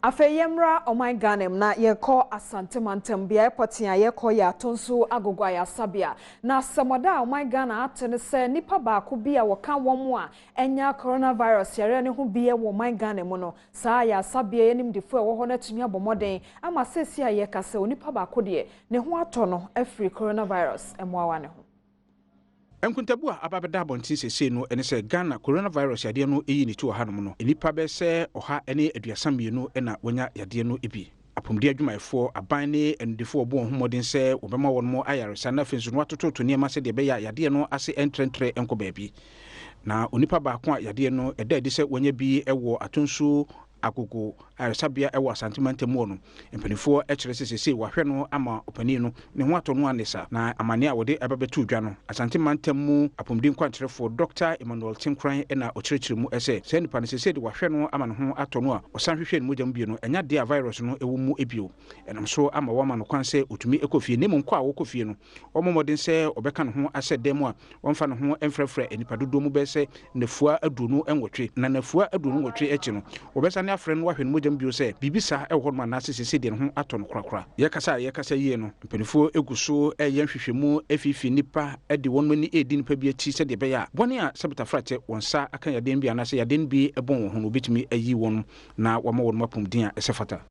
Afei yɛmmra ɔman Ghana mu na yɛkɔ Asante mantam. Beaeɛ pɔtee a yɛkɔ yɛ Atonsu Agogo Ayasabea. Na asɛmɔda a ɔman Ghana ate ne sɛ nipa baako bi a wɔka wɔn a ɛnya coronavirus yareɛ no ho bi wɔ ɔman Ghana mu no, saa ayasabea yi animdefoɔ a ɛwɔ hɔ no atumi abɔ mmɔden ama seesei a yɛka sɛ onipa baako deɛ ne ho atɔ no afiri coronavirus mmoawa no ho. Nkontabu a aba bɛda abɔnten seesei no ne sɛ Ghana coronavirus yadeɛ no yi ne ti wɔ hanom no, nnipa bɛyɛ sɛ 132 na wɔanya yadeɛ no bi. Apɔmuden adwumayɛfoɔ, aban ne animdefoɔ rebɔ wɔn ho mmɔden sɛ wɔbɛma wɔn ayaresa na afei nso no wɔatototo nneɛma sɛdeɛ ɛbɛyɛ a yadeɛ no ase ntrɛntrɛ nkɔ baabi. Na onipa baako a yadeɛ no ɛda adi sɛ wanya bi wɔ Atonsu Agogo ayaresabea wɔ Asante mantam mu hɔ no, mpanimfoɔ kyerɛ sɛ seesei wɔahwɛ no ama ɔpanin no ne ho atɔ no anne saa. Na amanneɛ a wɔde ba bɛtoo dwa no, Asante mantam mu apɔmuden kwankyerɛfoɔ Dɔkta Emmanuel Tenkoran na ɔkyerɛkyerɛ mu sɛ saa nipa no seesei de wɔahwɛ no ama ne ho atɔ no a wɔsan hwehwɛɛ ne mogya mu bio no, ɛnyɛ adeɛ a virus no wɔ mu bio. Ɛnam so ama wɔama no kwan sɛ ɔtumi kɔ fie na mmom kɔ a ɔkɔ fie no, ɔmmɔ mmɔden sɛ ɔbɛka ne ho ahyɛ dan mu a Wɔmfa ne ho mfrɛfrɛ nnipa dodoɔ mu bɛyɛ sɛ nnafua 28, na nnafua 28 akyi no, wɔbɛsane afrɛ no ahwɛ ne mogya mu bio sɛ biribi saa wɔ hɔnom anaasɛ seesei deɛ ne ho atɔ no korakora. Yɛrekasa a yɛrekasa yie no, mpanimfoɔ gu so reyɛ nhwehwɛmu afiifii nnipa de wɔn ani redi nnipa bi akyi sɛdeɛ ɛbɛyɛ a bɔne a sɛbetafrakyɛ wɔn nsa aka yadeɛ no bi anaasɛ yadeɛ no bi bɔn wɔn ho no, wɔbɛtumi ayi wɔn na wɔama wɔn apɔmuden a ɛsɛ fata.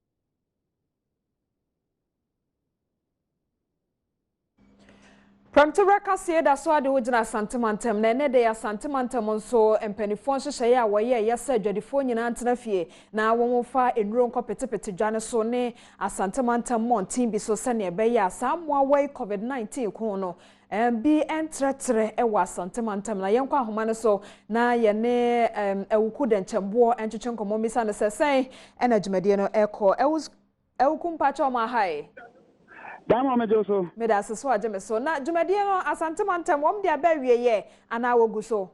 Prɛmtoberɛ kaseɛ da so ade wo gyina Asante mantam na ɛnɛ da yi Asante mantam nso mpaninfoɔ nhyehyɛeɛ a wɔyɛeɛ sɛ adwadifoɔ nyinaa ntena fie na wɔn mfa nnuro nkɔ petepete dwa no so ne Asante mantam mmɔnten bi so sɛdeɛ ɛbɛyɛ a saa mmoawa yi covid 19 ko no bi ntrɛtrɛ wɔ Asante mantam na yɛnkɔ ahoma no so na yɛne Awuku Dɛnkyɛmboɔ ntwetwe nkɔmmɔ mmisa no sɛ sɛn ɛna dwumadie no ɛkɔ. Awuku mpakyɛw ma ha e. Diamond megye wo so. Medase so agye me so. Na dwumadie no Asante mantam wɔn de aba awieɛ anaa wɔgu so?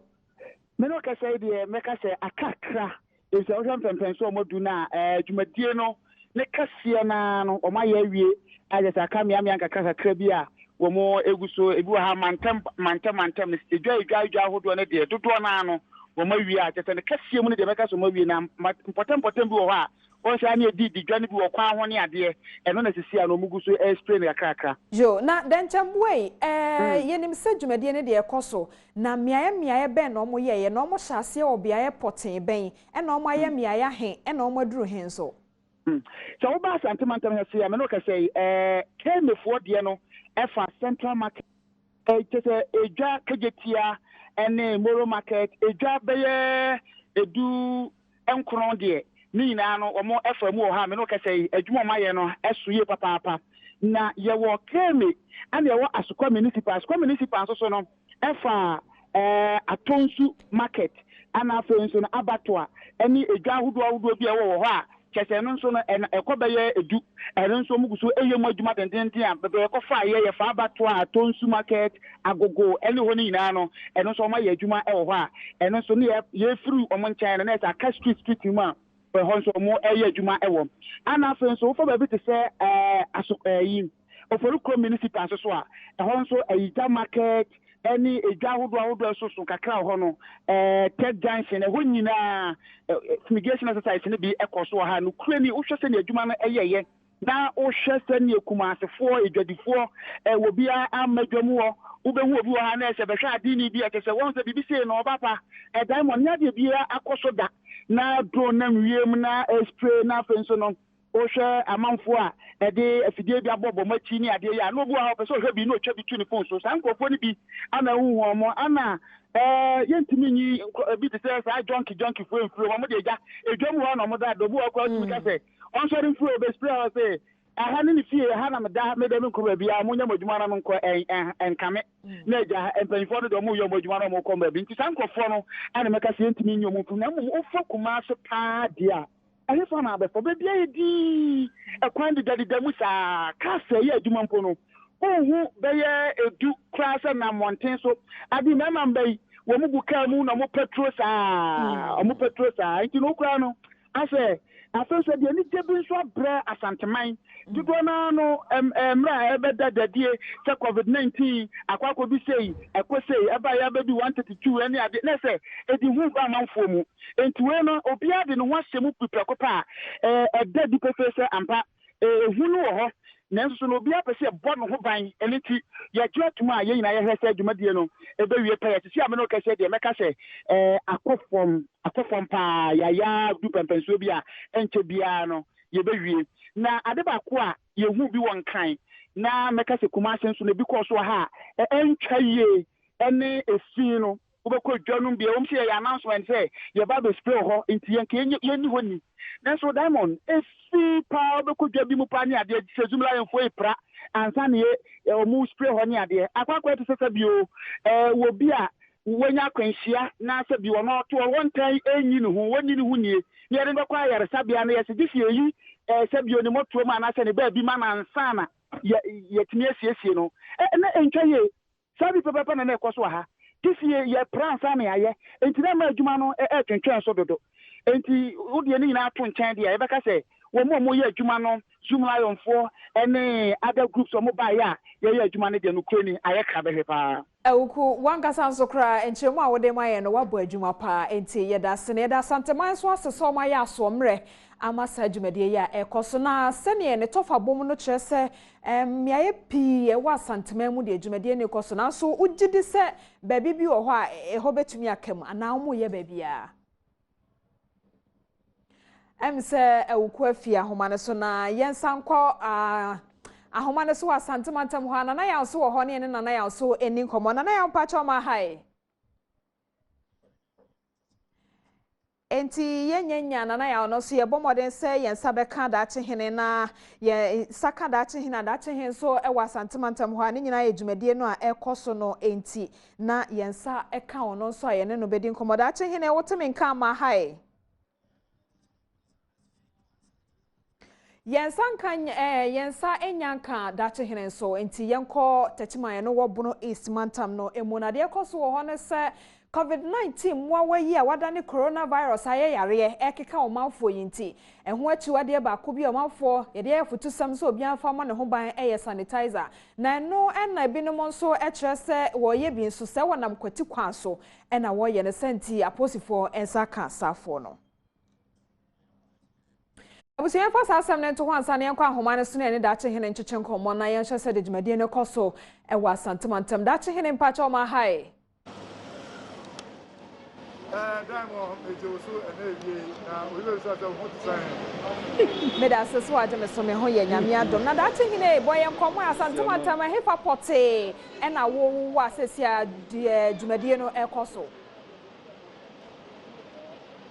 Me ne wo kasa yi deɛ mɛka sɛ akakra efisɛ wohwɛ mpɛnpɛnso a wɔadu no a ɛɛ dwumadie no ne kɛseɛ no ara no wɔn ayɛ awie a kyerɛ sɛ aka mmeammea nkakra kakra bi a wɔn egu so ebi wɔ ha mantam mantam mantam no edwa edwa edwa ahodoɔ no deɛ dodoɔ no ara no wɔn awie a kyerɛ sɛ ne kɛseɛ mu no deɛ mɛka sɛ wɔn awie na mpɔtam mpɔtam bi wɔ hɔ a Wɔn saa ne edi di dwa no bi wɔ kwan ho ne adeɛ, ɛno na sisi a no wɔn gu so ɛrespray no kakrakra. Yo, na dɛnkyɛmboa yi, ɛɛ, yɛnim sɛ dwumadie no deɛ ɛkɔ so, na mmeaeɛ mmeaeɛ bɛn na wɔyɛeɛ, na wɔhyɛ aseɛ wɔ beaeɛ pɔtee bɛn, ɛna wɔayɛ mmeaeɛ ahe, ɛna wɔaduru he nso? Sɛ woba Asante mantam ha sei a, me ne wo kasa yi, ɛɛ, Kɛmɛfoɔ deɛ no ɛfa Central Market, ɛɛ, kyerɛ sɛ edwa Kejetia ɛne Moro Market, edwa bɛyɛ edu nkron deɛ, ne nyinaa no wɔn fa mu wɔ hɔ a me ne wo kasa yi, adwuma a wɔayɛ no so yie papaapa. Na yɛwɔ Kemi ɛna yɛwɔ Asokwa Municipal. Asokwa Municipal nso so no ɛfa ɛɛ Atonsu Market ɛna afei nso no Abatoa ɛne edwa ahodoɔ ahodoɔ bi a ɛwɔ wɔ hɔ a kyerɛ sɛ ɛno nso no ɛna ɛkɔ bɛyɛ edu. Ɛno nso wɔn gu so ɛyɛ mu adwuma dendenden a bɛbɛ yɛkɔ fa yɛ yɛfa Abatoa, Atonsu Market, Agogo ɛne hɔ no nyinaa no ɛno nso wɔn ayɛ adwuma ɛwɔ hɔ a ɛno nso ne yɛ yɛfiri wɔn nkyɛn no na yɛ sɛ aka street street mu a ɛhɔ nso wɔn ɛyɛ adwuma ɛwɔ. Ɛna afei nso wofa baabi te sɛ ɛɛ aso ɛyi Oforikrom municipal nso so a ɛhɔ nso Ayigya market ɛne edwa ahodoɔ ahodoɔ ɛso so kakra wɔ hɔ no ɛɛ Tech junction ɛhɔ nyinaa fumigation exercise no bi ɛkɔ so wɔ ha. Nokorɛ ni wohwɛ sɛnea adwuma no ɛyɛyɛ na wohwɛ sɛnea Kumasefoɔ, adwadifoɔ, ɛwɔ biara amma dwa mu hɔ, wobɛhu obi wɔ ha na ɛsɛ bɛhwɛ adeni bi a kyerɛ sɛ wɔn sɛ biribi sei no ɔba pa, ɛdan mɔ ne adeɛ biara akɔ so da na drone nam wiem na spray na afei nso no wohwɛ amanfoɔ a ɛde afidie bi abɔ bɔ akyi ne adeɛ yi a na obi wɔ ha ɔpɛ sɛ ɔhwɛ bi na ɔtwa bi to ne phone so. Saa nkurɔfoɔ no bi ana wohu wɔn ana ɛɛ yɛntumi nyi ebi te sɛ saa junkie junkie foɔ mfiri wɔn de agya edwa mu hɔ na wɔn da obi wɔ hɔ koraa wotumi ka sɛ ɔnsɔre mfiri hɔ ɔbɛ spray a ɔsɛ ɛha ne ne fie ɛha na meda meda me nkɔ baabi a monyɛ mo adwuma na menkɔ ɛnkame na agya mpanyinfoɔ no deɛ ɔmo yɛ ɔmo adwuma na ɔmo kɔ baabi nti saa nkurɔfoɔ no ɛna mɛka sɛ yɛntumi nyi ɔmo mfiri na mmom wofa Kumase paa deɛ a ɛhefa na abɛfa baabi ayɛ dii ɛkwan dedadeda mu saa kaa sɛ ɛyɛ adwuma mpo no wohu bɛyɛ edu koraa sɛ nam mmɔnten so ade mmarima mba yi wɔn gu kaa mu na wɔn petrol saa wɔn petrol saa nti no koraa no asɛ. Afei nso ɛde anigye bi nso abrɛ Asanteman. Dodoɔ no ara no, mmerɛ a ɛbɛda dadie sɛ Covid 19 akɔ akɔdu sei, ɛkɔ sei, ɛbaeɛ abɛdu 132 ne adeɛ, na ɛsɛ ɛdi hu ba amanfoɔ mu. Enti wei no, obiara de ne ho ahyɛ mu prɛko pɛ a, ɛda adi pefee sɛ ampa, ehu no wɔ hɔ, nanso so no obiara pɛ sɛ yɛbɔ ne ho ban. Ɛno nti, yɛgye atom a yɛn nyinaa yɛhwɛ sɛ dwumadie no bɛwie pɛyɛ. Seesei a me ne wo kasa yi deɛ, mɛka sɛ akɔ fam, akɔ fam pa ara. Yɛayɛ ara du pɛmpɛnsoɔ bi a, ɛnkyɛ biara no, yɛbɛwie. Na ade baako a yɛhuu bi wɔ Nkran, na mɛka sɛ Kumasi nso na ebi kɔɔ so wɔ ha a, ɛntwa yie ne efi no. Wobɛkɔ dwa no mu bi, ɛwom sɛ yɛyɛ announcement sɛ yɛba abɛ spray wɔ hɔ nti yɛn nka yɛnni hɔ ni. Nanso Diamond, efi paa wobɛkɔ dwa bi mu paa ne adeɛ, sɛ Zoomlion foɔ repra ansa na yɛ wɔn spray hɔ ne adeɛ. Akɔ akɔyɛ te sɛ sɛ bio wɔ bi a wanya akwanhyia na sɛ bi ɔno ɔto hɔ wɔntan nyi ne ho, wɔnni ne ho nie na yɛde no bɛkɔ ayaresabea no yɛsɛ gye sɛ yɛyi sɛ bio ne mmɔtoam anaasɛ ne baabi ma no ansa na yɛatumi asiesie no. Na ɛntwa yie. Saa bi pɛpɛɛpɛ na na ɛkɔ so wɔ ha. Gye sɛ yɛpra ansa na yɛayɛ. Enti na ɛma adwuma no retwentwɛn so dodo. Enti wo deɛ ne nyinaa to nkyɛn deɛ a, yɛbɛka sɛ wɔn a wɔyɛ adwuma no, Zoomlionfoɔ ne other groups a wɔbaeɛ a yɛyɛ adwuma no deɛ, nokorɛ ni, ayɛ krabɛhwɛ pa ara. Awuku, w'ankasa nso koraa, nkyerɛmu a wode ma yɛn no, woabɔ adwuma paa. Enti yɛda ase. Na yɛda Asanteman nso ase sɛ wɔayɛ asoɔmmerɛ ama saa dwumadie yi a ɛrekɔ so. Na sɛdeɛ ne tɔfabom no kyerɛ sɛ Mmeaeɛ pii a ɛwɔ Asanteman mu deɛ dwumadie no rekɔ so, nanso wogye di sɛ baabi bi wɔ hɔ a ɛhɔ bɛtumi aka mu anaa wɔreyɛ baabiara? Ɛm sɛ Awuku afi ahoma no so na yɛnsan nkɔ ahoma no so wɔ Asante mantam hɔ a Nana Yaw nso wɔ hɔ ne yɛne Nana Yaw nso nni nkɔmmɔ. Nana Yaw mpakyɛw ma ha yi. Enti yɛnyɛ nya Nana Yaw no nso yɛbɔ mmɔden sɛ yɛn nsa bɛka Daakye Hene na yɛn nsa ka Daakye Hene a Daakye Hene nso wɔ Asante mantam hɔ a ne nyinaa yɛ dwumadie no a ɛrekɔ so no nti na yɛn nsa ka ɔno nso a yɛne no bɛdi nkɔmmɔ. Daakye Hene wote me nka ama ha ɛ? Yɛn nsa nka ɛɛ yɛn nsa nnya nka Daakye Hene nso, nti yɛnkɔ Techiman ɛno wɔ Bono East mantam no mu. Na deɛ ɛkɔ so wɔ hɔ ne sɛ Covid 19 mmoawa yi a wadane coronavirus ayɛ yareɛ ɛrekeka ɔmanfoɔ yi nti, ɛho akyiwadeɛ baako bi a ɔmanfoɔ yɛde ayɛ afutusɛm sɛ obiara mfa mmɔ ne ho ban yɛ sanitizer. Na ɛno na ebinom nso kyerɛ sɛ wɔreyɛ bi nso sɛ wɔnam kwati kwan so na wɔreyɛ no sɛ nti apolisifoɔ nsa ka saafoɔ no. Abusua yɛmfa saa asɛm no nto hɔ ansa na yɛnkɔ ahoma no so na yɛne Daakye Hene nkyekye nkɔmmɔ na yɛnhwɛ sɛdeɛ dwumadie no kɔ so wɔ Asante mantam. Daakye Hene mpakyɛw ma ha e. Ɛɛ Diamond, megye wo so ɛnɛ awie yi, na obi bɛbisa sɛ wo ho te sɛn? Meda ase sɛ wagye me so, me ho yɛ Nyame adom. Na Daakye Hene e, bɔ yɛn nkɔmmɔ ɛ, Asante mantam ɛhefa pɔtee ɛna wo wowɔ a seesei a dwumadie no ɛkɔ so?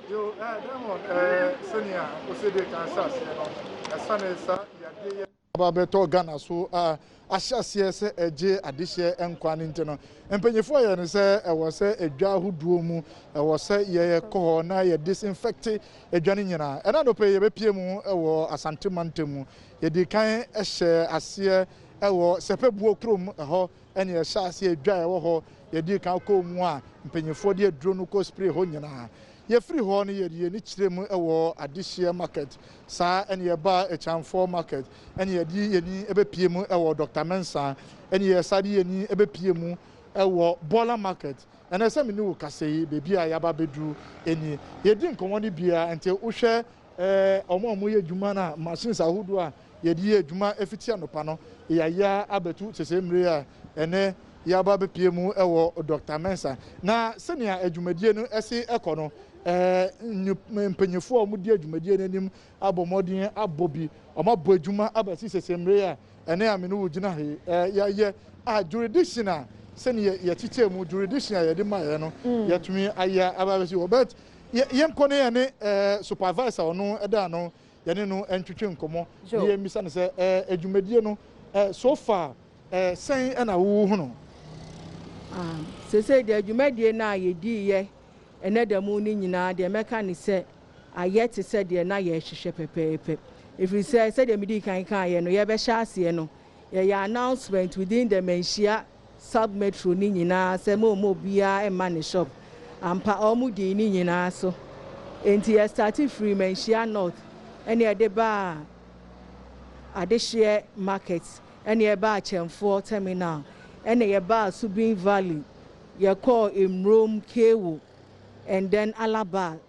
Yo, eh, Diamond, eh, sɛnea wose de kan hyɛ aseɛ no, ɛsane saa yadeɛ yi aba bɛtɔ Ghana so a ahyɛ aseɛ sɛ ɛgye adehyeɛ nkwa no nti no, mpanyinfoɔ yɛ no sɛ ɛwɔ sɛ edwa ahodoɔ mu, ɛwɔ sɛ yɛkɔ hɔ na yɛ disinfect edwa no nyinaa. Ɛna anɔpa yi yɛbɛpie mu wɔ Asante mantam mu. Yɛdi kan hyɛ aseɛ ɛwɔ Sɛpɛbuo kurom ɛhɔ ɛne ɛhyɛ aseɛ edwa a ɛwɔ hɔ. Yɛdii kan kɔɔ mu a mpanyinfoɔ de aduro no kɔ spray hɔ nyinaa. Yɛfiri hɔ no yɛde yɛn ani kyerɛ mu wɔ Adehyeɛ market, saa ɛne yɛbaa Akyamfoɔ market, ɛne yɛde yɛn ani bɛpie mu wɔ Doctor Mensah, ɛne yɛsa de yɛn ani bɛpie mu wɔ Bɔla market. Ɛnɛ sɛ me ne wo kasa yi, baabi a yɛaba abɛduru nie. Yɛdi nkɔmmɔ no biara nti wohwɛ Wɔn a wɔyɛ adwuma no a machines ahodoɔ a yɛde yɛ adwuma fiti anɔpa no, yɛayɛ abɛto sese mmere a ɛnɛ yɛaba abɛpue mu wɔ Dɔkta Mensah. Na sɛnea adwumadie no si kɔ no, mpanyinfoɔ a wɔdi adwumadie no anim abɔ mmɔden abɔ bi, wɔabɔ adwuma abɛsi sese mmere a ɛnɛ a me ne wo gyina ha yi, yɛayɛ a jurisdiction a sɛnea yɛkyekyɛɛ mu, jurisdiction a yɛde maeɛ no, yɛatumi ayɛ aba abɛsi hɔ. But Yɛnkɔ na yɛne supervisor a ɔno da ano, yɛne no ntwetwe nkɔmmɔ na yɛmmisa no sɛ dwumadie no so far sɛn na wohu no? Seesei deɛ dwumadie no a yɛdiiɛ ɛnnɛ da mu no nyinaa deɛ mɛka ne sɛ ayɛ te sɛ deɛ na yɛrehwehwɛ pɛpɛɛpɛ. Ɛfiri sɛ sɛdeɛ medii kan kaeɛ no yɛrebɛhyɛ aseɛ no yɛyɛ announcement within the Manhyia Sub metro no nyinaa sɛ momma obiara mma ne shop. Ampa ɔmo dii ne nyinaa so. Enti yɛ starte firii Manhyia North. Ɛne yɛde baa Adehyeɛ Market, ɛne yɛbaa Kyɛmfoɔ Terminal, ɛne yɛbaa Subin Valley, yɛkɔɔ Emrom, Kewo, and then Alaba.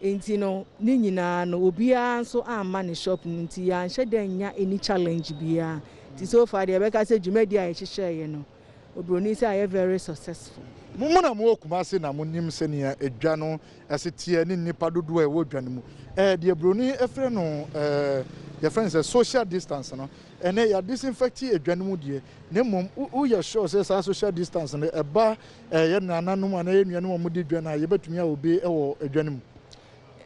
Nti no, ne nyinaa no, obiara nso amma ne shop mu, nti yɛanhyɛ da nya any challenge biara. Nti so far deɛ, yɛbɛka sɛ dwumadi a yɛhyehyɛeɛ no, oburoni sɛ ayɛ very successful. Mo na mowɔ Kumase na monim sɛnea edwa no ɛse teɛ ne nnipa dodoɔ a ɛwɔ dwa no mu. Deɛ buroni ɛfrɛ no yɛfrɛ no sɛ social distance no, ɛnɛ yɛ disinfect edwa no mu deɛ, na mmom woyɛ sure sɛ saa social distance no ɛba yɛ nananom anaa yɛ nuanom a wɔdi dwa no a, yɛbɛtumi a obi ɛwɔ edwa no mu?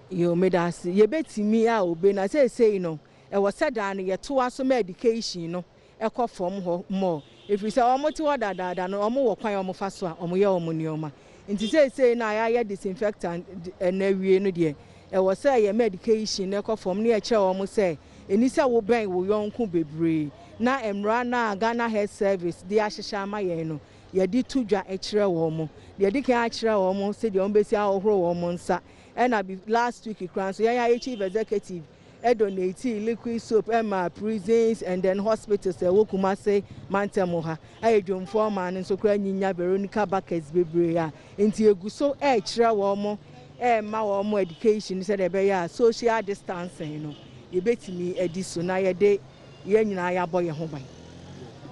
Yo, meda ase. Yɛbɛtumi a obe na seesei no, ɛwɔ sɛ daa no yɛtoa so ma education no ɛkɔ fam hɔ mmɔ, ɛfiri sɛ ɔmo te hɔ dadaada no, ɔmo wɔ kwan a ɔmo fa so a ɔmo yɛ ɔmo nneɛma. Nti seesei no a yɛayɛ disinfectant ɛna awie no deɛ, ɛwɔ sɛ yɛ medication no ɛkɔ fam ne yɛkyerɛ wɔn sɛ ɛni sɛ wobɛn wo yɔnko bebree, na mmara no a Ghana Health Service de ahyehyɛ ama yɛn no, yɛde to dwa kyerɛ wɔn mo. Deɛ yɛde kan akyerɛ wɔn mo sɛdeɛ wɔn bɛsi ahohoro wɔn nsa, ɛna bi last week koraa nso, yɛn ayɛ chief executive ɛdonate liquid soap ɛma prisons and then hospitals ɛwɔ Kumase mantam ha. Ɛyɛ dwomfoɔ ɔman no nso koraa nyinya Veronica buckets bebree a, nti egu so ɛɛkyerɛ wɔn mo, ɛɛma wɔn mo education sɛdeɛ ɛbɛyɛ a social distancing no yɛbɛtumi adi so na yɛde yɛn nyinaa yɛabɔ yɛn ho ban.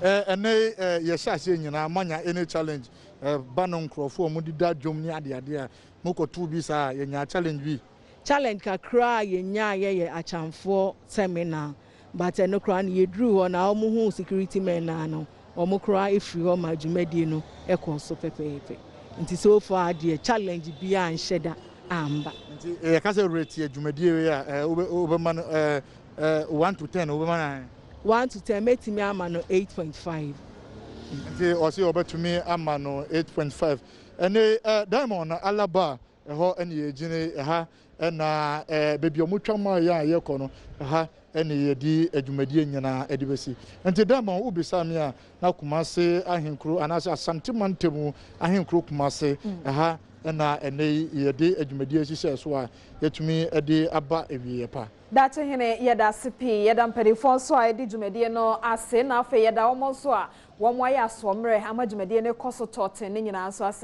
Ɛnɛ yɛhyɛ aseɛ nyinaa, manya any challenge ba no, nkurɔfoɔ a wɔdeda dwom ne adeade a mokɔtoo bi saa, yɛnya challenge bi? Challenge kakra a yɛnya yɛyɛ Akyamfoɔ Terminal, but ɛno koraa no, yɛduru hɔ na wɔn ho security men naa no, wɔn koraa efiri hɔ ma dwumadie no ɛkɔ so pɛpɛɛpɛ. Nti so far deɛ, challenge biara nhyɛ da amba. Nti yɛka sɛ rate dwumadie wei a, wobɛma no 1 to 10, wobɛma no? 1 to 10, mɛtumi ama no 8.5. Nti ɔse ɔbɛtumi ama no 8.5. Ɛne Diamond Alaba ɛhɔ ɛne yɛgyina ɛha, ɛna baabi a ɔmo twa mu a yɛ a yɛkɔ no ɛha, ɛne yɛde adwumadie nyinaa ɛde bɛsi. Nti Diamond, wobisa me a, na Kumase ahenkuro anaasɛ Asante mantamu ahenkuro Kumase ɛha, ɛna ɛnɛ yi yɛde adwumadie hyehyɛ so a yɛtumi ɛde aba awieɛ pa. Daakye hene, yɛda ase pii. Yɛda mpanimfoɔ nso a yɛde dwumadie no ase, na afei yɛda wɔn nso a wɔn ayɛ asoɔmmerɛ ama dwumadie no kɔ so tɔɔten ne nyinaa nso ase.